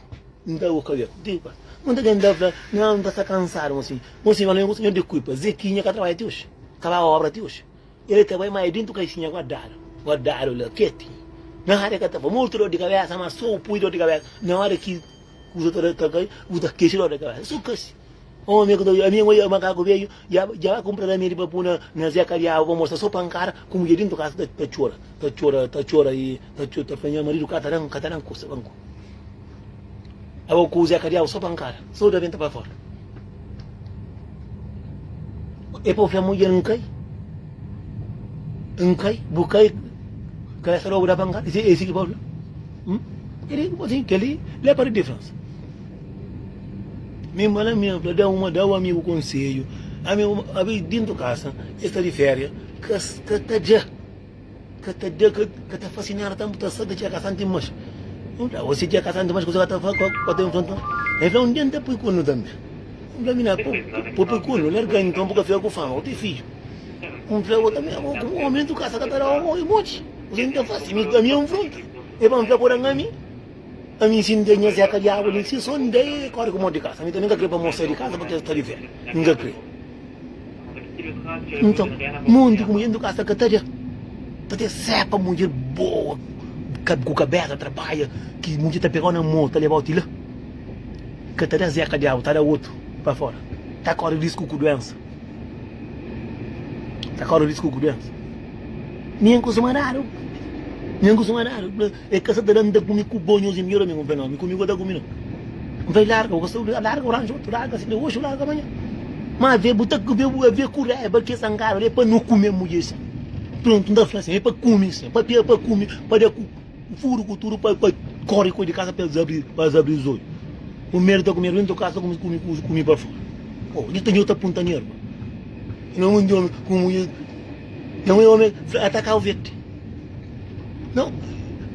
S1: N ta buka beku. Di pa. N ta tenta fla, Não, N ta sta kansadu, mosinhu. Mosinhu, fala, Nho desculpa, Zequinha ka trabadja ti oxi. Ka ba obra ti oxi. Ele ta bai, ma é dentu kaixinha guardadu. Guardadu la, ketinhu. Na hora ka ta fla, Mortu dor di kabesa, ma so pui dor di kabesa. Na hora ki kusa ta ta kai, bu ta kexa dor di kabesa. So kasi. Omi ku ta ami N oja makaku beju dja dja ba kunpra ramedi pa pui na na Zé Kadiabu pa mostra so pankada ku mudjer dintu kasa ta ta txora ta txora ta txora i ta txora ta fla nha maridu ka ta dan ka ta dan kusa pa N kume abo ku Zé Kadiabu so pankada so da benta pa fora e pa fla mudjer N kai N kai bu kai kabesa logu da pankada e si ki pa fla hum keli la pa di diferensa. Mi mala mi fla da uma da u amigu konsedju ami abi dintu kasa es sta di feria ka ka ta da ka ta da ka ta fasi nada ta ta sa ta txega kasa anti mas un fla osi txega kasa anti mas kusa ka ta ka ta infronta el fla un dia nta pui kunu tambi un fla mina po pui kunu larga inton bu ka fika ku fama bu ten fidju un fla bo tambi abo ku omi dintu kasa ka ta da omi mochi kusa nta fasi mi ami infronta e pa nfla po dan ami. Ami si N da nha Zeka diabu li, si so N da e kore ku mo di kasa. Ami tanbe N ka kre pa mo sai di kasa pake el sta di fé. N ka kre. Nton, monti ku mudjer ntu kasa ka ta da. Ta ten sepa mudjer boa ku kabesa trabadja ki mudjer ta pegau na mon ta lebau ti la. Ka ta da zeka diabu ta da otu pa fora. Ta kori risku ku duensa. Ta kori risku ku duensa. Mi N kustuma dadu, mi N kustuma dadu. E ka sa ta da N ta kume ku bo nhos é midjor amigu. N fla, nau, mi ku mi ka ta kume nau. N fla, larga, bu ka sta larga, bu ranja otu, larga si oxi, larga manha. Ma ave bu ta kume, ave ku raiba ki es angadu li é pa no kume mudjer sin. Prontu, N ta fla sin, é pa kume sin, pa pia pa kume, pa da ku furu ku tudu, pa pa kori ku di kasa pa es abri, pa es abri zoiu. Primeru ta kume dentu kasa, kume kume kume pa fora. Oh, nhu ta nhu ta punta nerva. Não um homem com mulher, não é homem atacar o verde. Não,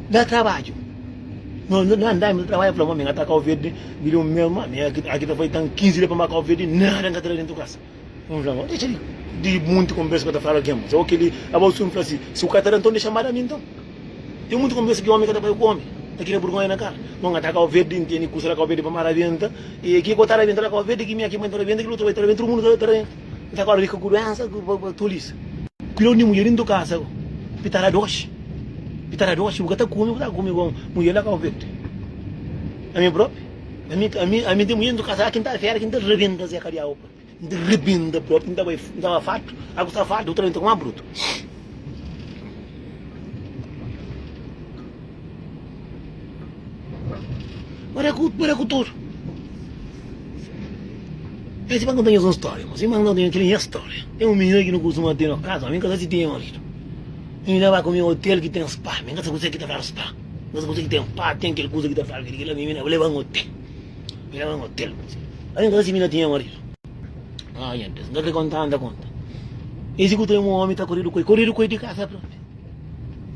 S1: dá trabalho. Não, não andar, mas trabalho, falou, mami, atacar o verde, virou meu, mami, aqui, aqui tá foi tão 15 dias para marcar o verde, nada, não tá dentro de casa. Não, não, deixa de, de muito conversa que eu tô falando aqui, mas aquele, a bolsa me fala assim, se o cara então deixa mais a mim então. Tem muito conversa que o homem que tá com o homem. Aqui na vergonha na cara. Bom, atacar o verde, entende, custa lá o verde para maraventa, e aqui botar a venta lá o verde, que minha aqui vai entrar venta, que outro vai entrar venta, todo mundo tá venta. Tá agora rica com doença, com tolice. Cuidou de mulher dentro de casa, pitara doce. Pitara doce, bu ka ta kume, bu ta kume com mulher lá com verde. A mim próprio, a mim, a mim, a mim tem mulher dentro de casa, quem tá fera, quem tá rebenta, Zé Cariau próprio. N ta rebenta próprio, N ta bai, N ta bai fartu, agu sta fartu, bu ta rebenta ku más brutu. Para ku, para ku tudu. Esse pa conta nhos un storia, moço. Irmão, não tem aquele minha história. Tem um menino que não costuma ter na casa, a mim casa se tem marido. Menina vai comer hotel que tem spa, mim casa você que tá falando spa. Casa você que tem spa, tem aquele coisa que tá falando, aquele menina leva um hotel. Mi leba un hotel. Ami nka si mi na tinha maridu. Ah, nha Deus, nka kre konta, nta konta. Esi ku ten un omi ta koridu ku el, koridu ku el di kasa propi.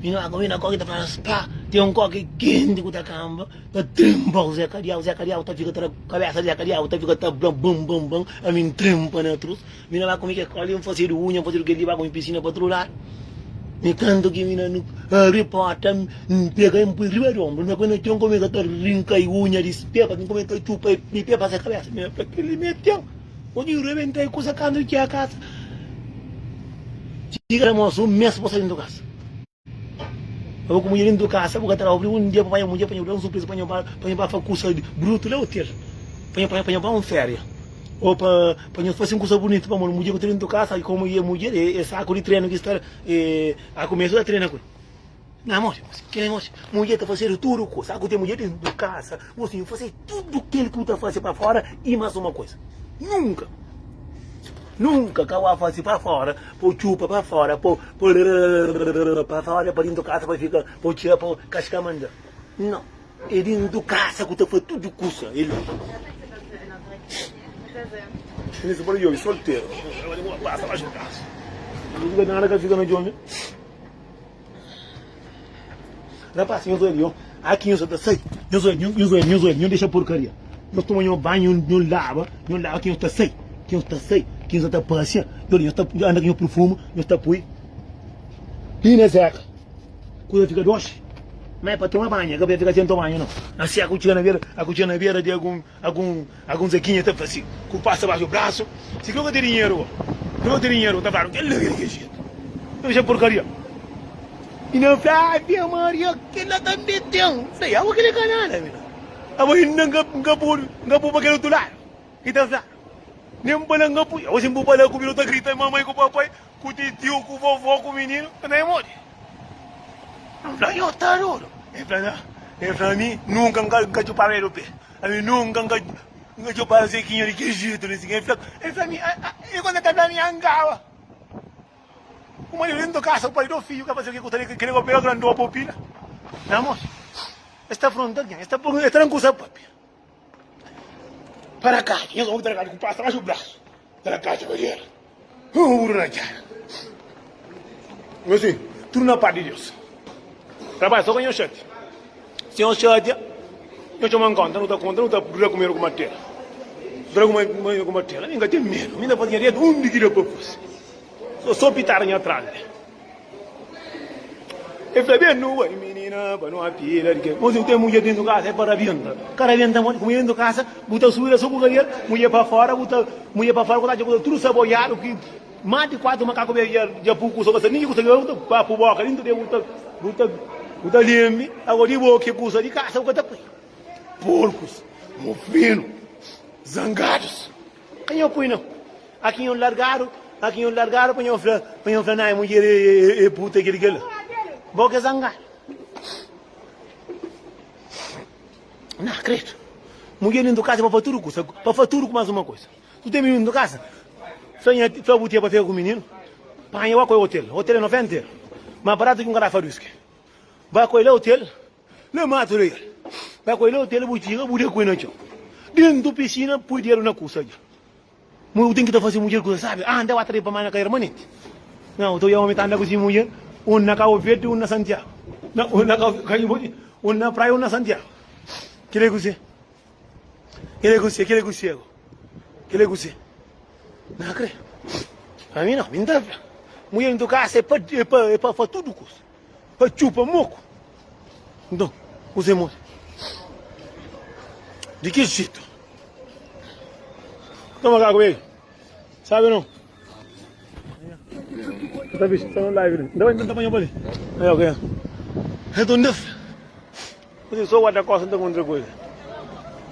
S1: Mi na mi na koki ta fala spa, ten un koki kenti ku ta kamba, ta trimpa ku Zé Kadiau, Zé Kadiau ta fika ta da kabesa di Zé Kadiau ta fika ta bla bum bum bum, ami ntrimpa na trus. Mi na ba kumi ke koli, N fasedu unha, N fasedu kel-li, ba kumi pisina pa tru ladu. Mi kantu ki mi na nu abri porta, N pega N pui riba di ombru, N poi na txon, kumesa ta rinka i unha di pé, pa N kumesa ta txupa di pé pa se kabesa. Mi na fla, kel-li mi ten, oji N rebenta i kusa kantu ki txiga kasa. Txiga mosu, un mes pa sai dentu kasa. Abo ku mudjer dentu kasa bu ka ta obri un dia pa panha mudjer pa nho da un surpresa pa nho ba pa nho ba fa kusa brutu la otel pa nho pa nho ba un feria ou pa pa nho fasi un kusa bunitu pamodi mudjer ku ta dentu kasa i komu i e mudjer e saku di trenu ki sta e a kumesa ta trena ku el na modi mosi kila mosi mudjer ta fasedu tudu kusa aku ten mudjer dentu kasa mosi nho fasi tudu kil ku ta fasi pa fora i mas uma kusa nunka. Nunka ka ba fase pa fora po txupa pa fora po po pa fora pa dintu kasa pa fika po txia po kaska manda nau é dintu kasa ku ta fase tudu kusa é li Nisa para djobe solteru pasa baxu brasu nada ka fika na djobe Rapaz, nhos odja nho, aki nhos ta sai, nhos odja, nhos odja, nhos odja, nho dexa porcaria. Nhos toma nho banho, nho laba, nho laba ki nhos ta sai, ki nhos ta sai, ki nhos ta pasia, nho nhos ta anda ku nho perfume, nhos ta pui li na seka. Kuza fika doxi. Mas é pa toma banho, ka pa fika sem toma banho não. Assim aku txiga na beira, aku txiga na beira de algum algum algum zequinha ta fla assim, ku passa baxo braço, si kre ka ten dinheiro, kre ka ten dinheiro, ta fladu, kel la kel jeito. Nho dexa porcaria. I na fla, Ave Maria, kel-la tanbe ten. N fla, Abo kel-li ka nada, mi. Abo inda N ka, N ka pode, N ka pô pa kel otu ladu. I ta fla, Nen pa la N ka pui. Abo si N pô pa la ku mi, nu ta grita mamai ku papai, ku titiu, ku vovó, ku mininu, N ta modi. N fla, Nho ta dodu. El fla, Nau. El fla, Ami nunka N ka, N ka txupaba el pé. Ami nunka N ka, N ka txupaba Zekinha di ki jetu li. El fla, el fla mi, el konta ta fla mi, N kaba. O marido dentro de casa, o pai do filho, quer fazer o que gostaria que queria pegar grande ou pila. Não, moço. Esta afronta alguém, esta esta não cusa papia. Para cá, eu vou tragar com passa mais o braço. Para cá, cavalheiro. Ouro na cara. Assim, tudo na paz de Deus. Trabalho só com o chate. Se eu chate, eu chamo em conta, não tá conta, não tá dura comer com matéria. Dura comer com matéria, ninguém tem medo. Minha fazia onde queria para fosse. So so pitada nha tralha. El fla ben nu bai minina pa nu apila di ke. Mosi ten mudjer dentu kasa é pa rabenta. Ka rabenta modi ku mudjer dentu kasa bu ta suira so ku kabelu, mudjer pa fora bu ta mudjer pa fora ku ta atxa ku ta tudu saboiadu ki. Más di 4 makaku be dja dja pui kusa gosta ningi kusa bu ta papu boka dintu de bu ta bu ta bu ta limbi ago di bo ki kusa di kasa bu ka ta pui. Porcos, mofinu, zangadus. Ka nho pui nau. Aki nho largadu, aki nho largadu pa nho fla, pa nho fla na mudjer e e puta kel kel la. Bo ke zangadu. Na kredu. Mudjer dintu kasa pa fa tudu kusa, pa fa tudu ku mas uma kusa. Tu ten mininu na kasa? Fla nha fla bu tia pa fika ku mininu. Panha ba koi hotel. Hotel é 90 euro. Ma baratu ki un garafa di whisky. Ba koi la hotel, la matu real. Ba koi la hotel bu txiga bu da koi na txon. Dentu piscina pui dedu na kusa dja. Mo bu ten ki ta fasi mudjer kusa sabi. Ah nda ba ta riba ma na ka ermanenti. Nau, ta oja omi ta anda ku si mudjer, un na Cabo Verde, un na Santiago. Na un na Cabo un na praia, un na Santiago. Kila é kuse? Kila é kuse? Kila é kuse? Kila é kuse? Na kre. Ami nau, mi nta fla. Mudjer ntu kasa é pa é pa é pa fa tudu kusa. Pa txupa moku. Nton, kuse modi? Di ki jetu? Toma kaku, baby. Sabe ou não? Tá bicho, tá no live. Não vai tentar apanhar ali. Aí, ok. Então, def. Você só guarda costa, não tem outra coisa.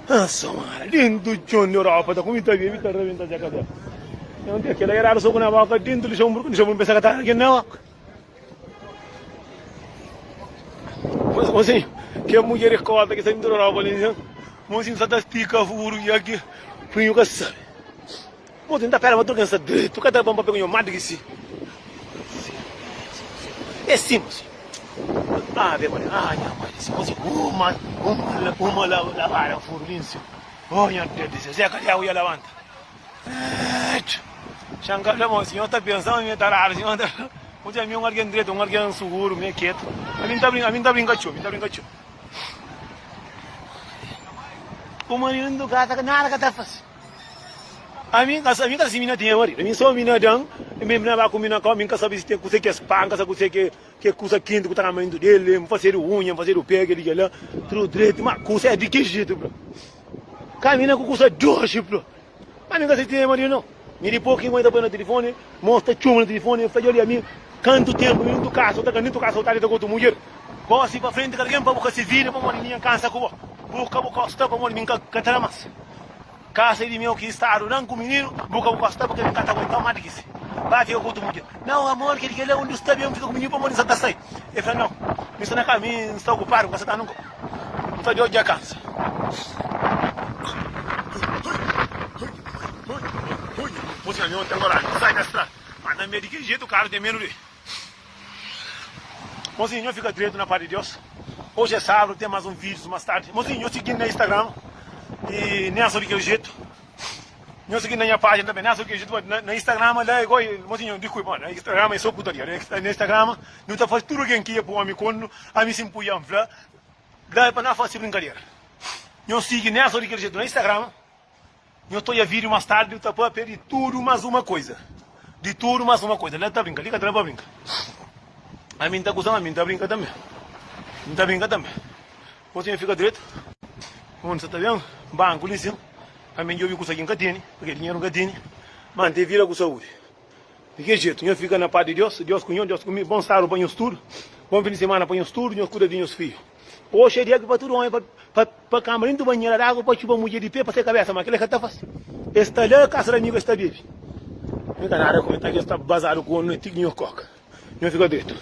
S1: Ah, somara, dentro do chão de Europa, tá com muita bebida, tá rebenta a cabeça. Não tem aquela era só com a boca dentro do chão, porque não pensa que tá aqui não. Mozinho, que a mulher corta que está indo Europa ali, né? Mozinho só tá estica furo e aqui, punho que sabe. Mozinho tá pera, mas tô cansado direito, cada bom para pegar um mais que si. É sim, mozinho. Ah, vem, olha, ah, minha mãe, disse, mozinho, uma, uma, uma lavada furo ali em cima. Oh, minha Deus do céu, Zé, cadê a unha levanta? Xanka fla, Mo, sinhor ta pensa ma mi é taradu, sinhor ta Mo, ami é un algen dretu, un algen suguru, mi é ketu. Ami N ta brinka, ami N ta brinka txeu, mi N ta brinka txeu. Bu maridu ndu kasa ka nada ka ta fase. Ami N ka sabe, ami N ka sabe si mi na tinha maridu. Ami so mi na dan, mi na ba ku mi na kau, mi N ka sabe si ten kuse ki es pa, N ka sabe kuse ki ke kusa kenti ku ta kamba dentu del, N fasedu unha, N fasedu pé, kel-li kel-la, tudu dretu, ma kusa é di ki jetu, bro? Kamina ku kusa doxi, bro. Ma mi ka sisti nha maridu nau. Mi dipos ki mãe ta poi na tilifoni, mos ta txoma na tilifoni, el fla dja li ami kantu tempu mi ntu kasa, ta ka nintu kasa ta ta ku otu mudjer. Gosi pa frenti ka algen pa bu ka si vida pamodi mi nha kansa ku bo. Bu ka bu kosta pamodi mi ka ka ta da mas. Kasa e di meu ki stadu dan ku mininu, bu ka bu kosta purki mi ka ta aguentau mas di ki si. Ba fika ku otu mudjer. Nau amor kel kel la undi sta ben fika ku mininu pamodi nsa ta sai. El fla nau, mi sta na kasa, mi nsta okupadu, nka sa ta nunka. N ta djobe dja kansa. Mozinho, nho fika dretu na paz di Deus. Hoje é sábado, tem mais um vídeo mais tarde. Mozinho, nho seguindo na Instagram e Nelson di kel jeito. Nho seguindo na nha página também, Nelson di kel jeito. Na, na Instagram lá é igual, mozinho, desculpa, na Instagram é só putaria. Na Instagram, nho ta faz tudo quem que é pro homem quando a mim se empuia, fla. Da é pa na fase brinkadera. Nhos sigi Nelson di kel jetu na Instagram. Nhos ta odja video mas tardi nu ta papia di tudu mas uma koisa. Di tudu mas uma koisa. La ta brinka, li ka ta da pa brinka. Ami nta kusa ma ami nta brinka tambe. Nta brinka tambe. Gosi nha fika dretu. Undi sa ta ben banku li sin. Ami djobi kusa ki nka tene, porque dinheru nka tene. Ma nte vira ku saúdi. Di ki jetu? Nhos fika na pas di Deus, Deus ku nhos, Deus ku mi. Bon sábadu pa nhos tudu, bon fin di simana pa nhos tudu. Nhos kuida di nhos fidju. Oxi é dia ki pa tudu omi pa pa kamba dentu banhera di agu pa txuba mudjer di pe pa se kabesa, ma kila ka ta fasi. Es sta la kasa di amigu es ta bebe. Mi ka nada ku mi, ta ki es sta bazadu ku omi ti ki nhos koka. Nhos fika dretu.